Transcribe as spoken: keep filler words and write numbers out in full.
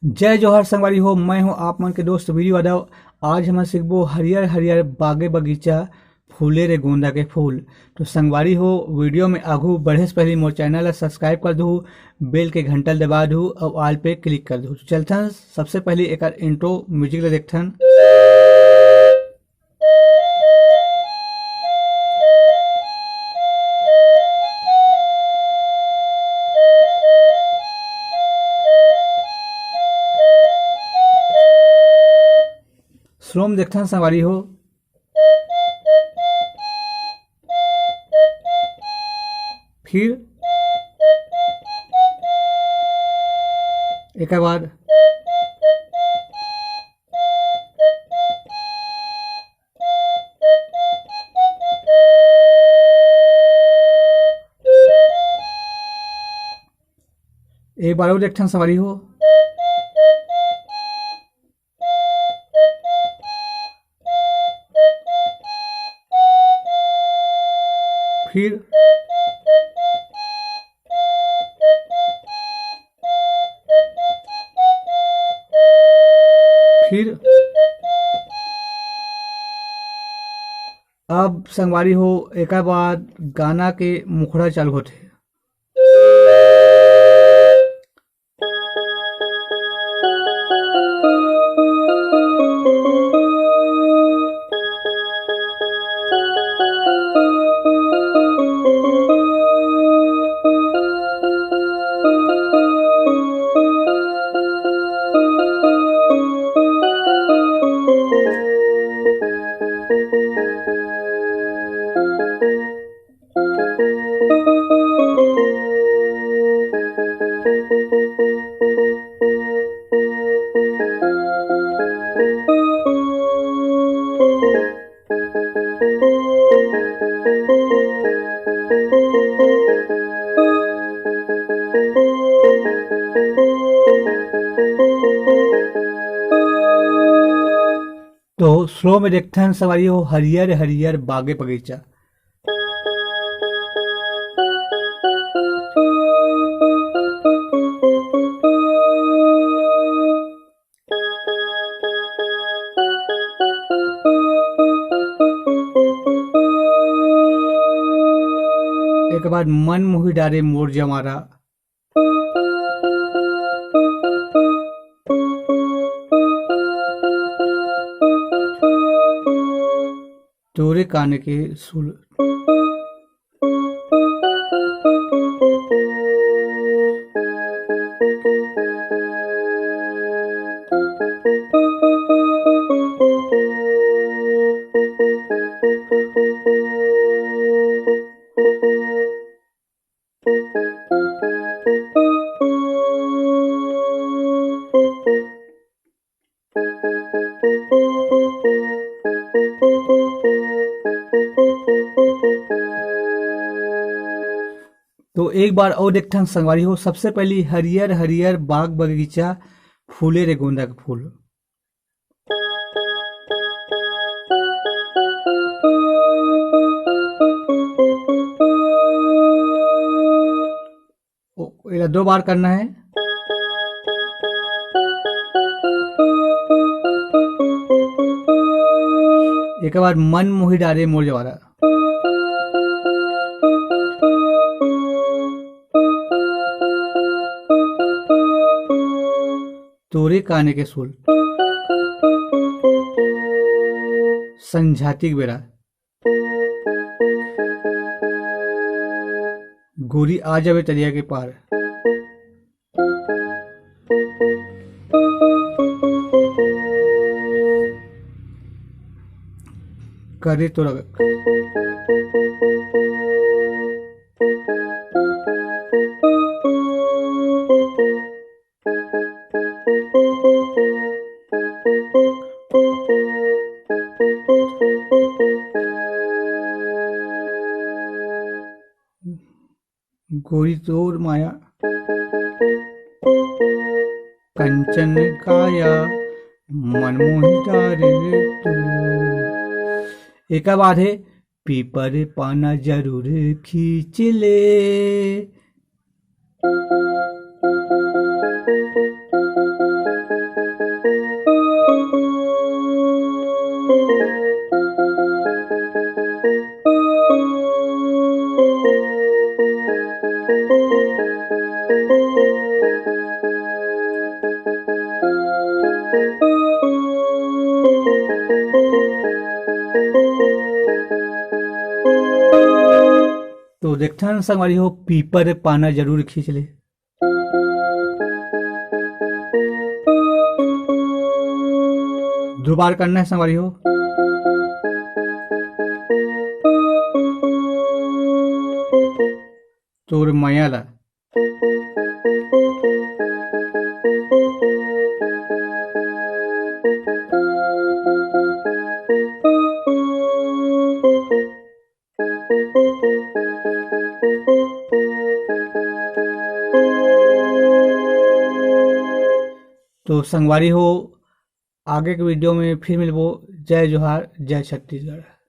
जय जोहार संगवारी हो, मैं हूं आप मन के दोस्त वीरू यादव। आज हमन सीखबो हरियर हरियर बागे बगीचा, फूले रे गोंदा के फूल। तो संगवारी हो, वीडियो में आगू बढ़े से पहले मोर चैनल ला सब्सक्राइब कर दू, बेल के घंटा ल दबा दू और ऑल पे क्लिक कर दू। तो चलथन, सबसे पहले एकर इंट्रो म्यूजिक ला देखथन। स्लो में देखथन संगवारी हो। फिर एकर बाद एक बार और देखथन संगवारी हो। फिर फिर अब संगवारी हो, एकर बाद गाना के मुखड़ा चालू होथे। तो स्लो में देखथन संगवारी हो, हरियर हरियर बागे बगीचा। एक बार मन मोही डारे मोर जवारा। तोरे काने के सुल। तो एक बार और देखथन संगवारी हो, सबसे पहली हरियर हरियर बाग बगीचा, फूले रे गोंदा के फूल। ओ, एला दो बार करना है। एक बार मन मोही डारे मोर जवारा। तोरे काने के सुल। संझाती के बेरा। गोरी आ जावे तरिया के पार। करे तो रग। गोरी तोर माया। कंचन काया, मनमोही डारे तू। एकर बाद हे, पीपर पाना जरूर खींच ले। देखथन संगवारी हो, पीपर पाना जरूर खींच ले। दो बार करना है संगवारी हो। तोर मया ला। तो संगवारी हो, आगे के वीडियो में फिर मिलबो। जय जोहार, जय छत्तीसगढ़।